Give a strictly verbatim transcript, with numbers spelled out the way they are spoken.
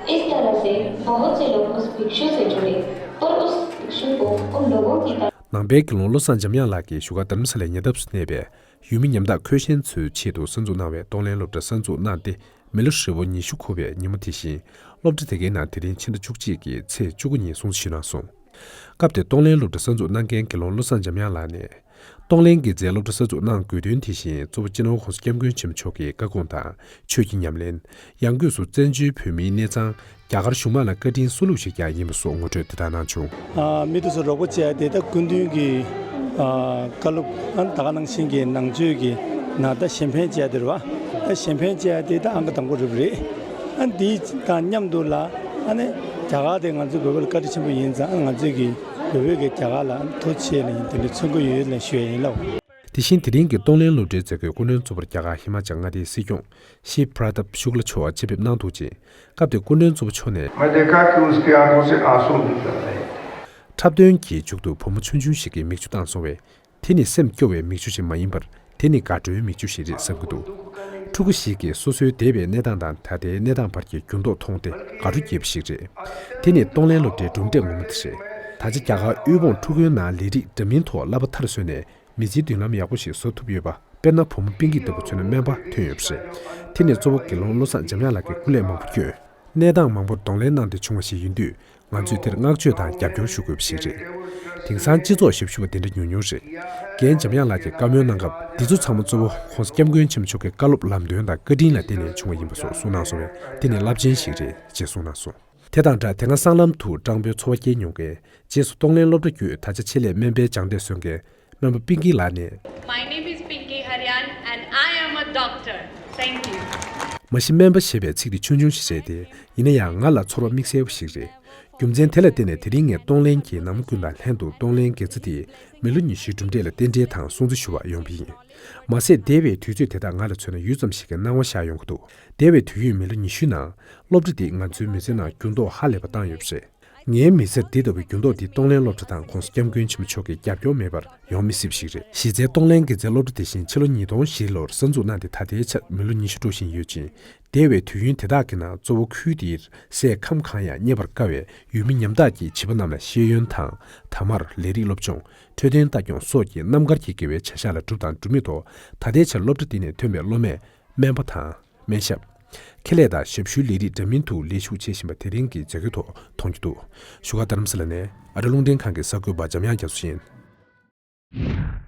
इस तरह से बहुत से लोग उस भिक्षु से जुड़े, पर उस भिक्षु को उन लोगों की तरह ནང་པའི་དགེ་སློང་བློ་བཟང་འཇམ་དབྱངས་ལགས་ཀྱིས་བཞུགས་སྒར་དྷ་རམ་ས་ལའི་ཉེ་འདབས་སུ་གནས་པའི་ཡུལ་མི་ཉམ་ཐག་ཁོས་ཞན་ཚོའི་ཆེད་དུ་གསར་འཛུགས་གནང་བའི་གཏོང་ལེན་སློབ་གྲྭ་གསར་འཛུགས་གནང་སྟེ། མི་ལོ་ཧྲིལ་པོ་ཉི་ཤུ་འཁོར་བའི་ཉིན་མོ་དེ་བཞིན། སློབ་གྲྭ་དེ་གའི་ནང་དེ་རིང་ཕྱི་ཟླ་བཅུ་གཅིག་གི་ཚེས་བཅུ་དགུ་ཉིན་སྲུང་བརྩི་ཞུས་གནང་སོང་། སྐབས་དེར་གཏོང་ལེན་སློབ་གྲྭ་གསར་འཛུགས་གནང་མཁན་དགེ་སློང་བློ་བཟང་འཇམ་དབྱངས་ལགས་ནས། གཏོང་ལེན་དགེ་རྩའི་སློབ་གྲྭ་གསར་འཛུགས་གནང་དགོས་དོན་དེ་བཞིན་གཙོ་བོ་སྤྱི་ནོར་༸གོང་ས་༸སྐྱབས་མགོན་ཆེན་པོ་མཆོག་གི་བཀའ་དགོངས་དང་ཆོས་ཀྱི་ཉམས་ལེན། ཡང་སྒོས་སུ་བཙན་བྱོལ་བོད་མིའི་གནས་ཚང་རྒྱ་གར་གཞུང་མང་ལ་བཀའ་དྲིན་གསོ་ལུགས་ཤིག་ཀྱང་ཡིན་པ་སོགས་ངོ་སྤྲོད་དེ་ལྟར་གནང་བྱུང་། ཨ། མི་དེ་ཚོ་རོགས་པ་བྱས་ཏེ་ད་སྐུ་མདུན་གྱི་ཨ་བཀའ་སློབ་ཨ་ད་ག་ནང་བཞིན་གྱི་ནང་ཆོས་ཀྱི་ནང་ད་གཞན་ཕན་བྱས་ཏེ་རེད་བ། ད་གཞན་ཕན་བྱས་ཏེ་ད་ཨང་ཀི་དང་པོ་རེད་པ་རེད། ཨ་འདི་དང་མཉམ་དུ་ལ་ཨ་ནི་རྒྱ་གར་དེ་ང་ཚོའི་བོད་པ་ལ་བཀའ་དྲིན་ཆེན་པོ་ཡིན་ཙང་ཨ་ང་ཚོའི་གི་བོད་པའི་གི་རྒྱ་གར་ལ་ཐུགས་རྗེ་ཆེ་ལ་ཡིན་དེ་འདྲའི་མཚོན་གྱི་ཡོད་ལ་ཞུ་ཡ་ཡིན་ལགས། དེ་བཞིན་དེ་རིང་གི་གཏོང་ལེན་སློབ་གྲྭའི་མཛད་སྒོའི་སྐུ་མགྲོན་གཙོ་བོར་རྒྱ་གར་ཧི་མ་ཅལ་མངའ་སྡེའི་སྲིད་སྐྱོང་ཤྲཱི་པྲ་དབ་ཤུག་ལ་མཆོག་ཆེད་ཕེབས་གནང་འདུག་ཅིང་། སྐབས་དེར་སྐུ་མགྲོན་གཙོ་བོ་མཆོག་ནས། मैं देखा कि उसकी आंखों से आंसू निकल रहे थे। འཁྲབ་སྟོན་གྱི་མཇུག་ཏུ་བུ་མོ་ཆུང་ཆུང་ཞིག་གིས་མིག་ཆུ་བཏང་སོང་བས། དེ་ནི་སེམས་སྐྱོ་བའི་མིག་ཆུ་ཞིག་མ་ཡིན་པར། དེ་ནི་དགའ་སྤྲོའི་མིག་ཆུ་ཞིག་རེད་བསམ་གྱི་འདུག་ཕྲུ་གུ་ཞིག་གིས་སོ་སོའི་འདས་པའི་གནས་སྟངས་དང་ད་ལྟའི་གནས་སྟངས་བར་གྱི་འགྱུར་ལྡོག་མཐོང་སྟེ་དགའ་སྤྲོ་སྐྱེས་པ་ཞིག་རེད། དེ་ནི་གཏོང་ལེན་སློབ་གྲྭའི་གྲུབ་འབྲས་ངོ་མ་དེ་རེད། ད་ཆ་རྒྱ་གར་དབུལ་ཕོངས་ཕྲུ་གུའི་ནང་ལས་རིགས་འདྲ་མིན་ཐོག་བསླབ་པ་མཐར་སོན་ནས། མི་ཚེའི་མདུན་ལམ་ཡག་པོ་ཞིག་བཟོ་ཐུབ་ཡོད་པ། དཔེར་ན་བུ་མོ་པིང་ཀི་ལྟ་བུ་མཚོན་ན་སྨན་པ་ཐོན་ཡོད་པ་རེད། དེ་ནི་གཙོ་བོ་དགེ་སློང་བློ་བཟང་འཇམ་དབྱངས་ལགས་ཀྱིས་སྐུ་ལས་མང་པོ་བསྐྱོན། གནས་སྟངས་མང་པོར་གདོང་ལེན་གནང་སྟེ་བྱུང་བ་ཞིག་ཡིན་དུས། ང་ཚོས་དེར་བསྔགས་བརྗོད་དང་རྒྱབ་སྐྱོར་ཞུ་དགོས་པ་ཞིག་རེད། དེང་སང་སྤྱི་ཚོགས་ཞབས་ཞུ་བ་དེ་འདྲ་ཉུང་ཉུང་རེད། རྒན་འཇམ་དབྱངས་ལགས་ཀྱིས་བཀའ་མོལ་གནང་སྐབས། འདི་ཚོ་ཚང་མ་གཙོ་བོ་༸གོང་ས་༸སྐྱབས་མགོན་ཆེན་པོ་མཆོག་གི་བཀའ་སློབ་ལམ་སྟོན་དང་བཀའ་དྲིན་ལ་བརྟེན་ནས་བྱུང་བ་ཡིན་པ་སོགས་གསུངས་གནང་སོང་བས། དེ་ནི་རླབས་ཆེན་ཞིག་རེད་ཅེས་གསུངས་གནང་སོང་། དེ་དང་སྦྲགས། དེ་སྔ་སྲང་ལམ་དུ་སྤྲང་པོའི་འཚོ་བ་སྐྱེལ་མྱོང་མཁན། རྗེས་སུ་གཏོང་ལེན་སློབ་གྲྭ་བརྒྱུད་ད་ཆ་ཆེད་ལས་སྨན་པའི་སྦྱང་འབྲས་སོན་མཁན་སྨན་པ་པིང་ཀི་ལགས་ནས། My name is Pinky Haryan and I am a doctor. Thank you. མ་གཞི་སྨན་པ་ཞེས་པའི་ཚིག་དེ་ཆུང་ཆུང་ཞིག་རེད་དེ། ཡིན་ན་ཡང་ང་ལ་ཚོར་བ་དམིགས་བསལ་བ་ཞིག་རེད། རྒྱུ་མཚན་དེ་ལ་བརྟེན་ནས་དེ་རིང་ངས་གཏོང་ལེན་གྱི་ནང་མི་ཀུན་དང་ལྷན་དུ་གཏོང་ལེན་དགེ་རྩ་དེའི་མི་ལོ་ཉི་ཤུའི་གྲུབ་འབྲས་ལ་རྟེན་འབྲེལ་དང་སྲུང་བརྩི་ཞུ་བར་ཡོང་བ་ཡིན། མ་ཟད། འདས་པའི་དུས་ཚོད་དེ་དག་ང་ལ་མཚོན་ན་ཡུད་ཙམ་ཞིག་གི་སྣང་བ་ཤར་ཡོང་གི་འདུག་འདས་པའི་དུས་ཡུན་མི་ལོ་ཉི་ཤུའི་ནང་། སློབ་གྲྭ་འདིས་ང་ཚོའི་མི་ཚེའི་ནང་འགྱུར་ལྡོག་ཧ་ལས་པ་བཏང་ཡོད་པ་རེད། ངའི་མི་ཚེར་འདི་ལྟ་བུའི་འགྱུར་ལྡོག་འདི་གཏོང་ལེན་སློབ་གྲྭ་དང་༸གོང་ས་༸སྐྱབས་མགོན་ཆེན་པོ་མཆོག་གི་རྒྱབ་སྐྱོར་མེད་པར་ཡོང་མི་སྲིད་པ་ཞིག་རེད། གཞི་རྩའི་གཏོང་ལེན་དགེ་རྩའི་སློབ་གྲྭ་དེ་བཞིན་ཕྱི་ལོ་ཉིས་སྟོང་བཞི་ལོར་གསར་འཛུགས་གནང་སྟེ་ད་ལྟའི་ཆར་མི་ལོ་ཉི་ཤུ་འགྲོ་བཞིན་ཡོད་ཅིང་། འདས་པའི་དུས་ཡུན་དེ་དག་གི་ནང་གཙོ་བོ་ཁུལ་དེའི་སའི་ཁམས་གང་ཡང་རྙེད་པར་དཀའ་བའི་ཡུལ་མི་ཉམ་ཐག་གི་བྱིས་པ་རྣམས་ལ་ཤེས་ཡོན་དང་། ཐ་མར་ལས་རིགས་སློབ་སྦྱོང་། འཕྲོད་བསྟེན་ལྟ་སྐྱོང་སོགས་ཀྱི་རྣམ་དཀར་གྱི་དགེ་བའི་བྱ་གཞག་ལ་བསྒྲུབས་དང་སྒྲུབ་མུས་ཐོག་ད་ལྟའི་ཆར་སློབ་གྲྭ་འདི་ནས་ཐོན་པའི་སློབ་མས་སྨན་པ་དང་། སྨན་ཞབས། ཁེ་ལས་དང་ཞབས་ཞུའི་ལས་རིགས་འདྲ་མིན་དུ་ལས་ཞུགས་བྱེད་བཞིན་པ་དེ་རིང་གི་མཛད་སྒོའི་ཐོག་མཐོང་རྒྱུ་འདུག་བཞུགས་སྒར་རྡ་རམ་ས་ལ་ནས་ཨ་རི་རླུང་འཕྲིན་ཁང་གི་གསར་འགོད་པ་འཇམ་དབྱངས་རྒྱ་མཚོ་ཡིན།